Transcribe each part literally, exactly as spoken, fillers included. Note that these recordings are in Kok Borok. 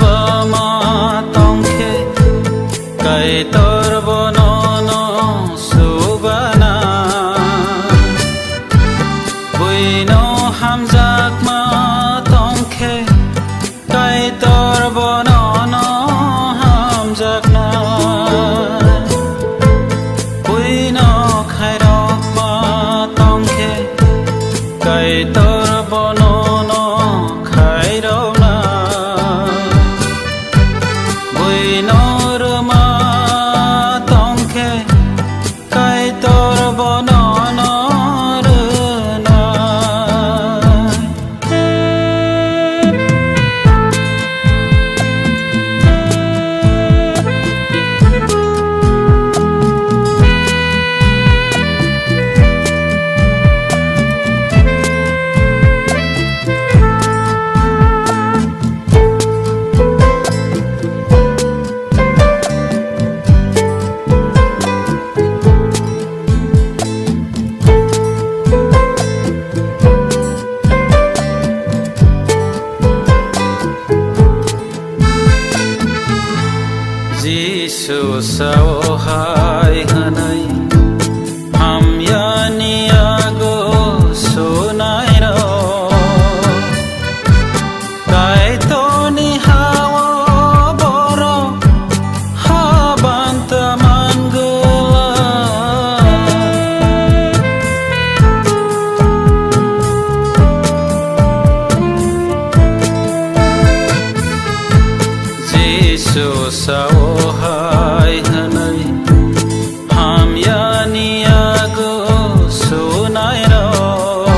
Ama tongkhe Kaitor bono no subana. Buino hamjakma tongkhe Kaitor bono no hamjakna. Buino khairokma tongkhe Kaitor bono no khairokna. Buino rwma tongkhe Kaitor bono no rwna. Jisu sao hai hwnwi hamyani yago sunairok. Kaitorni ha-o borok haban ta man glak. Jisu sao hai hwnwi hamyani yago sunairok.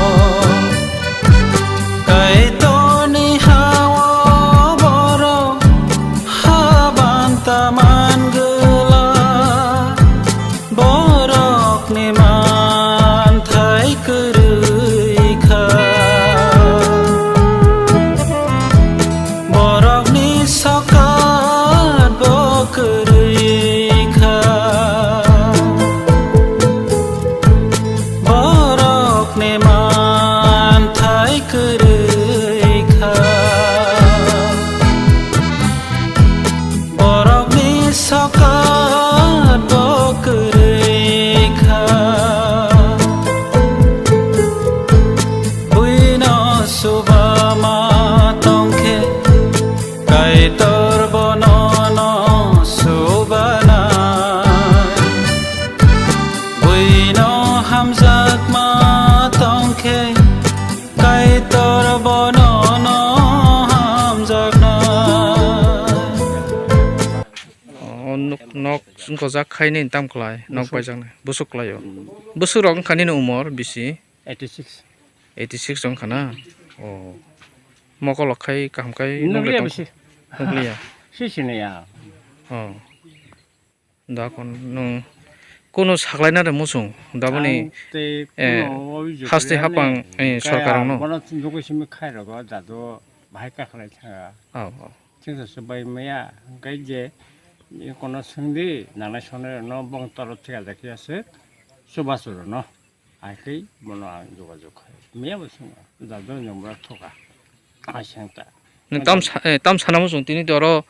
Kaitorni ha-o borok haban ta man glak. Borokni manthai kwrwi kha. Borokni sokat bo kwrwi kha. Borokni manthai kwrwi kha. Borokni sokat bo kwrwi kha. Buino subama tongkhe Kaitor bono no subana. Buino hamjakma tongkhe Kaitor bono no hamjakna. O nok, nok wngkha jak khaini tam khlai, nok baijaknai, busuk khlaio. Busuk rok wngkha nini umor bisi? Eighty six. Eighty six wngkha na? O. Mokol rok khai kaham khai nukliya bisi. Nukliya. Sisiniya. O. Da kon nwng kunu saklaina de muchung da boni, ang tei eh, kunu obijog haste gani hapang, eh, kaya sorkar rokno. Bono tini jogo simi khai rogo dadu bahai kakhlai thanga. Oh, oh. Thik se bai maya hingkai je kono sengdi nanai sonai no bong toro thik ajakya se chubachu rono. Hai khe bono ang jogajog khai. Miya bo swngo, jajak ni mura thoka. Hai seng ta. Nwng tam sa-, eh, tam sana muchung tini to oro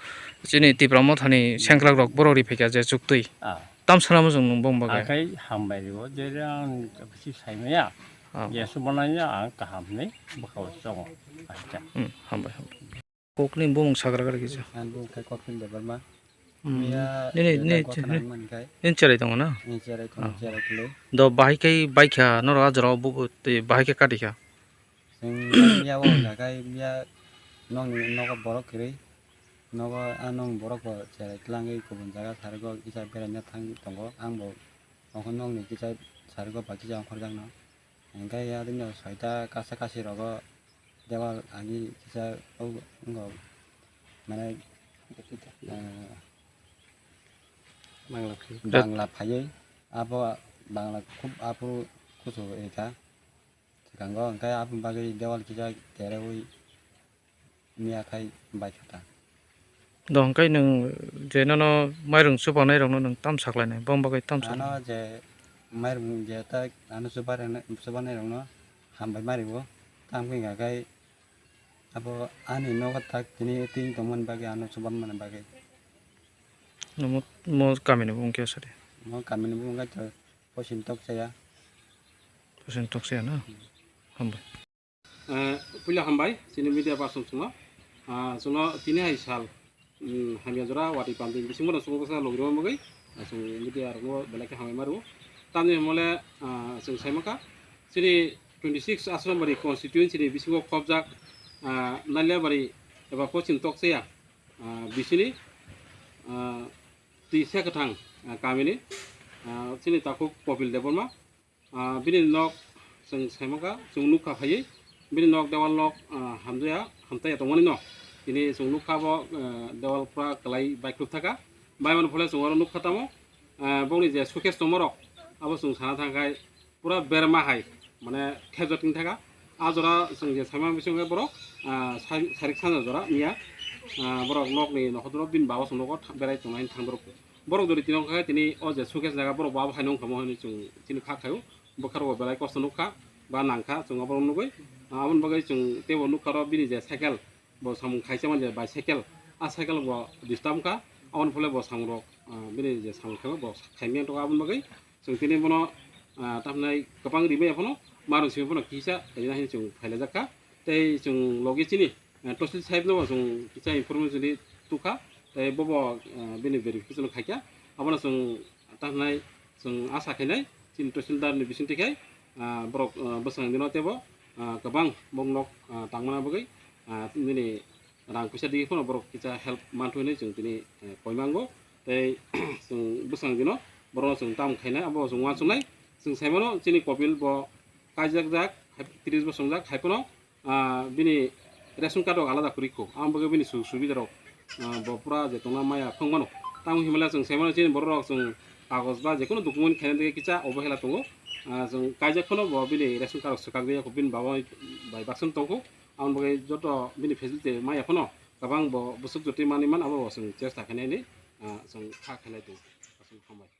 chini Tipra Mothani sengkrak rok borok ri phaikha je chuktwi. Ah. Tam sana muchung nwng bong bagwi. Akai hambai rio, jere ang bisi sai maya. Ah. Jesu bananya ang kaham ni bwkha o chongo. Acha. Hmm, hambai, hambai. Kokni bumung sagra gra kisa. Ang bumung khe Kopil Debbarma. Hmm. Miya nini, nini, nini, nini cherai tongo na? Nini cherai tongo, oh, cherai kle. Do bahai khe baikha norok a jora o bugo tei bahai khe katikha. Chwng miya o jaga miya nokni nogo borok kwrwi. Nogo a nokni borok bo cherai tlangwi kubun jaga sargo kisa beraina thang tongo. Ang bo ongkho nokni kisa sargo ba kisa ongkhorjakno. Hingke ya dino soita kasa kasi rogo dewal agi kisa o wngkha mane, eh, Bangla phai. Bangla phaiwi abo Bangla khub aphuru kuchuk ekha. Swkango hingke aboni bagwi dewal kisa kerewi miya khai baithang. Do hingke nwng je nono mairung chubanai rokno nwng tam saklainai, bong bagwi tam saklainai? Ano je mairung je ta ano chubanai, chubanai rokno hambai mari o, tam khe hingka khai Abo ani nogo tak tini twi tongmani bagwi, ano chubamani bagwi. Omo, mo kamini bumung khe sadi? Mo kamini bumung khe to Posin Tokchaya. Posin Tokchaya na? Hmm. Hambai. Eh, puila hambai, chini media person chwngno. Ah, chwngno tini hai sal, mm, hamya jora watwi pamdi bisingo no chwngno bwsa logirima bagwi, ah, chwng media rokno belai khe hambai maru. Tamni hwnmole, ah, chwng sai mankha, chini twenty six Asrambari constituency ni bisingo khopjak, ah, Naliabari eba Posin Tokchaya, ah, bisini, ah, twi se kwthang, ah, kamini, ah, chini takhuk Kopil Debbarma, ah, bini nok chwng sai mankha, chwng nukha phaiwi, bini nok dewal nok, ah, hamjaya, hamtaiya tongmani no. Tini chwng nukha bo, ah, dewal pura kwlai baikhruk thaka. Baimani phole chwng oro nukha tamo, ah, bongni je showcase tongmarok, abo chwng sana thangkhai, pura berma hai, mane thepjak ting thaka. A jora chwng je saimang bising khe borok, ah, sai-, sarik sana jora miya, ah, borok nokni nokhotro bini baba chwng nogo tha-, berai tongnai thang borok. Borok jodi tini wngkha khe tini o je showcase jaga borok bo abo haino wngkha mo hinwi chwng chini kha khaio. Bwkha rogo belai kosto nukha ba nangkha chwng oborok nugwi. Ah, aboni bagwi chwng teibo nukha ro bini je cycle bo samung khaisa manya bicycle, a cycle bo disturb wngkha, aboni phole bo samung rok, ah, bini je samung khaima bo khaimya tongkha. Aboni bagwi chwng tini bono, ah, tamhinai kwbang rimaya phano, marung simi phano kisa rina hinwi chwng phailaijak kha. Tei chwng logi chini, ah, Tosil sahib no bo chwng kisa information di tukha, tei bobo, ah, bini verification khaikha. Abono chwng tamhinai chwng asa khainai chini Tosil dar ni bising twi khai, ah, borok, ah, bwsang dino teibo, ah, kwbang borok nok, ah, tangmana bagwi, ah, nini rang puisa digi phano borok kisa help manthu hinwi chwng tini, eh, koimango. Tei chwng bwsang dino borokno chwng tam khainai, abo chwng uansuknai. Chwng saimano chini Kopil bo kaijak jak, hai tris bosong jak, hai phano, ah, bini ration card rok alada kwrwi kho, ang bagwi bini sujog subida rok, ah, bo pura je tongna maya phang mano. Tamo hinmale chwng saimano chini borok rok chwng kagoj ba jekono document khaina digi kisa obohela tongo. Ah, chwng kaijak phano bo bini ration card rok swkak digi kho, bini baba bai baksa tongkho. Aboni bagwi joto bini facility maya phano kwbang bo bwswk jotwi manwi man, abo bo chwng chesta khainani, ah, chwng kha khainai tongo. Aswk hambai.